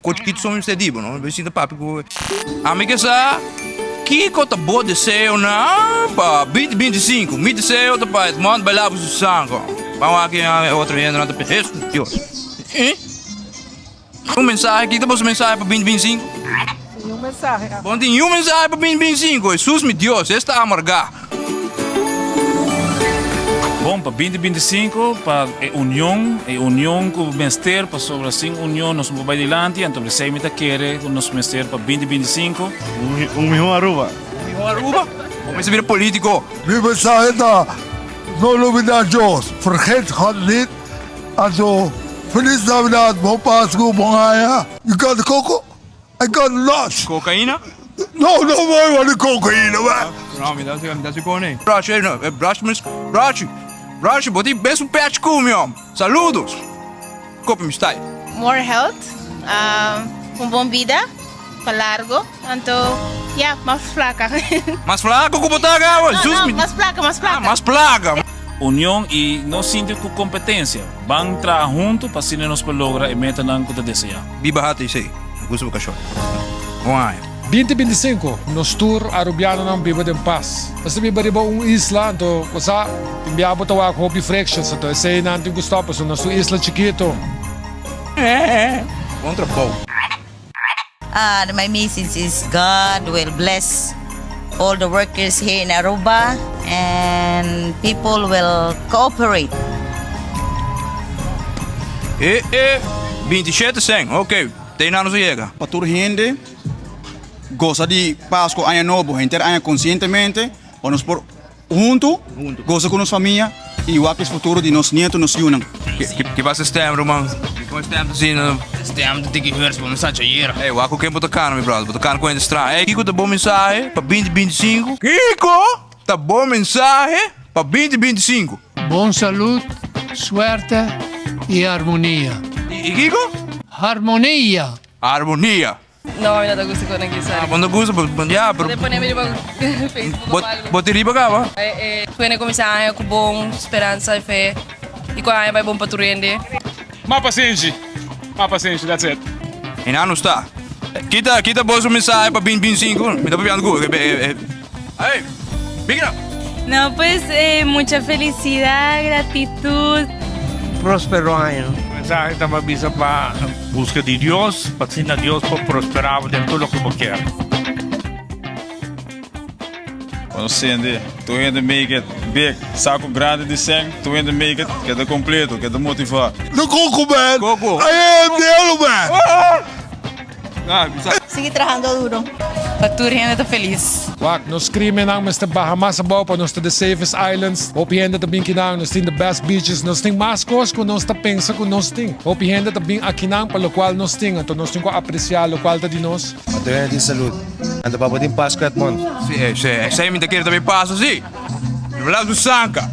Ko chikito so mi mester di bo no, mi sinta papia ku ami ke sa kiko ta bo deseonan pa binti 25. Mi deseo ta pa Edmond bai laba su sango. Ban wak e otro hendenan ta pensa, Hesus Dios. Un mensahe, kiko ta boso mensahe pa binti 25? Niun mensahe. Bo no tin niun mensahe pa binti 25? Hesus mi Dios, esta amargá. Bon, pa binti 25, pa e union, e union ku mester, pasobra sin union nos no por bai dilanti, anto esei mi ta kere ku nos mester pa binti 25. Un mihó Aruba. Un mihó Aruba? Bo mester bira politico. Mi mensahe ta, no lubida Dios, vergeet God niet, anto Feliz Navidad, bon Pascu, bon aña. You got the coco? I got lots. Cocaína? No, no voy a de cocaína, man. No, mi ta mi ta si pone. Brush, eh, no, brush mis, brush. Brush, bo tin bes un patch ku mi, hom. Saludos. Copy mi style. More health, un bon bida pa largo, anto ya, mas flaca. Mas flaco ku bo ta awe? No, no, mas placa, mas placa. Ah, mas placa. Union y no sinti cu competencia. Ban traha hunto pa asina nos por logra e metanan cu ta desea. Biba HTC. Gusto bakashon. Bon aña. Binti 25, nos tur Arubianonan biba den pas. Nos ta biba riba un isla, anto bo sa, tin bia bo ta wak hopi frictions, anto eseinan tin cu stop, pasobra nos ta un isla chikito. Bon trabou. Uh, my message is God will bless all the workers here in Aruba and people will cooperate. E e 27 cen, ok, te na nos yega. Pa tur hende goza di Pasco, Aña Nobo, henter aña conscientemente, pa nos por hunto goza cu nos famia y wak es futuro di nos nieto, nos yiunan. Ki pasa stem, ruman? Con stem ta asina? Stem ta tiki hers pa mi sa chayera. Ey, wak cu ken bo ta cana, mi brother. Bo ta cana cu hende straño. Ey, kico ta bo mensahe pa 2025? Kico ta bo mensahe pa 2025? Bon salud, suerte y armonia. Y kico? Harmonia! Harmonia! No, mi no ta gusta con aki, sorry. Ah, bo no gusta, bo, ya, pero... Bo te pone mi riba Facebook bo, of algo. Bo te riba caba? Eh, eh, Cu cuminsa aña cu bon speransa y fe. Y cu aña bay bon pa tur hende. Ma pasenshi, ma pasenshi, that's it. Y nan no sta. Kita, kita bo su mensahe pa 2025. Mi ta papiando cu. Hey, bigna. No, pues eh, mucha felicidad, gratitud. Prospero aña. Mensahe ta pa bisa pa busca di Dios, pa asina Dios por prospera bo den tur loke bo kier. Nos sende, tur hende make it big. Saco grandi di seng, tur hende make it, keda completo, keda motiva. The Coco Man. Coco. I am the yellow man. Sigui trahando duro. Pa tur hende ta felis. Wak, nos crimennan mester baha mas abou pa nos ta the safest islands. Hopi hende ta bin kinan, nos tin the best beaches, nos tin mas cos cu nos ta pensa cu nos tin. Hopi hende ta bin akinan pa locual nos tin, anto nos tin cu aprecia locual ta di nos. Pa tur hende tin salud. Anto pa bo tin pas cu Edmond. Si, si, esei mi ta kere tambe pasa si. Laat su sanka.